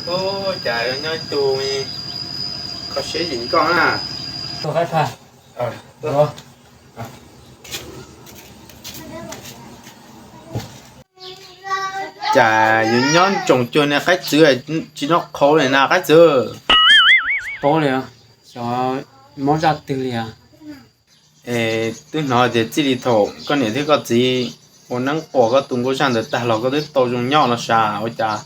Ub, cas yuav nyob ib tug kho siab yim nkoj na. Cas yuav nyob ntsoos cuag niag qaib txwv tsis noj qhauv li na qaib txwv? Paub li, xyov mob zaj twg li. Es twb hnov tias txij li thaum koj niam thiab koj txiv ua neeb quas koj tus nkauj zaj ntawd tag los koj twb tau zoo nyob los sav, ua cas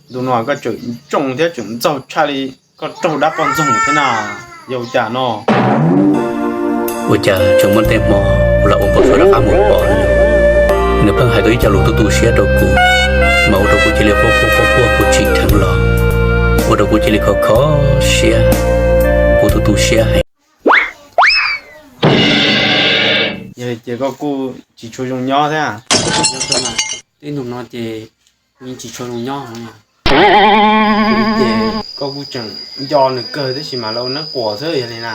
ntu no koj tseem ntsoos thiab tseem ntxaug tshaj li koj raug dab poj ntxoog thiab na? Yog ua cas no? Ua cas tseem muaj tej hmo kuv lam ua npau suav rov qab mus pom nws, nws pheej hais tau ib co lus tu tu siab rau kuv, mas ua rau kuv cia li quaj quaj quaj quaj kuv tsim dheev los, ua rau kuv cia li kho kho siab, kuv tu tu siab heev. Yog li ces koj kuj tsis tshua zoo nyob thiab. Tej ntu no ces kuv yeej tsis tshua zoo nyob. Ces koj kuj tseem nco nws kawg tab sis mas lawv ua neeb quas xwb yog li na.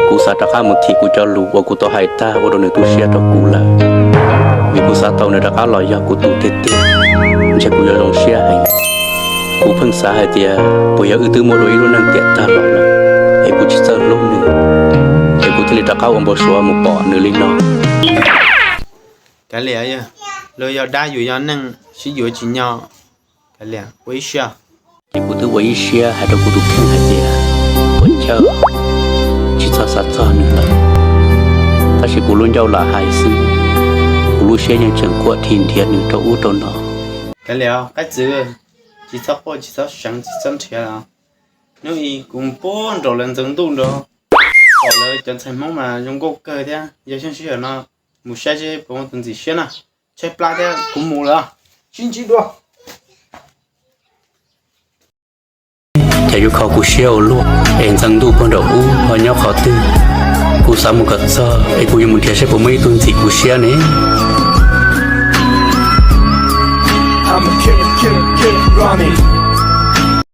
Kuv xav rov qab mus thim kuv cov lus uas kuv tau hais tag ua rau nws tu siab rau kuv lawm, vim kuv xav tau nws rov qab los yog kuv tus tiag tiag, ntshe kuv yuav zoo siab heev. Kuv pheej xav hais tias puas yog wb twb muaj dua ib lub neej tiam tag los lawm es kuv tsis txawj hlub nws, es kuv thiaj li rov qab ua npau suav mus pom nws li no. Kav liam, luag yog dab yus yog neeg sib yuav tsis nyo. Kav liam, ua ib siab. Ces kuv twb ua ib siab hais rau kuv tus kheej hais tias, ua chawj, tsis txhob xav txog nws lawm. Tab sis kuv lub ncauj lam hais xwb, kuv lub siab yeej tseem quaj dhi nrhiav nws rau ub rau no. Kav liam qaib txwv, tsis txhob quaj tsis txhob seev tsis txhob nrhiav os. Hnub i kuv mus puag nraum lawv ntxeev ntuj nrad, pom lawv cov ntxhais Hmoob mas zoo nkauj kawg thiab, yog xyoo sij hawm no mus saib seb puas muaj tus ntxim siab na. Tshaib plab thiab kuv mus lawm, sib ntsib dua. Cas yuav kho kuv siab ua luaj es ntxeev ntuj puag nraum ub ho nyob qhov twg? Kuv xav mus kom txog es kuv yuav mus nrhiav seb puas muaj ib tug ntxim kuv siab ne.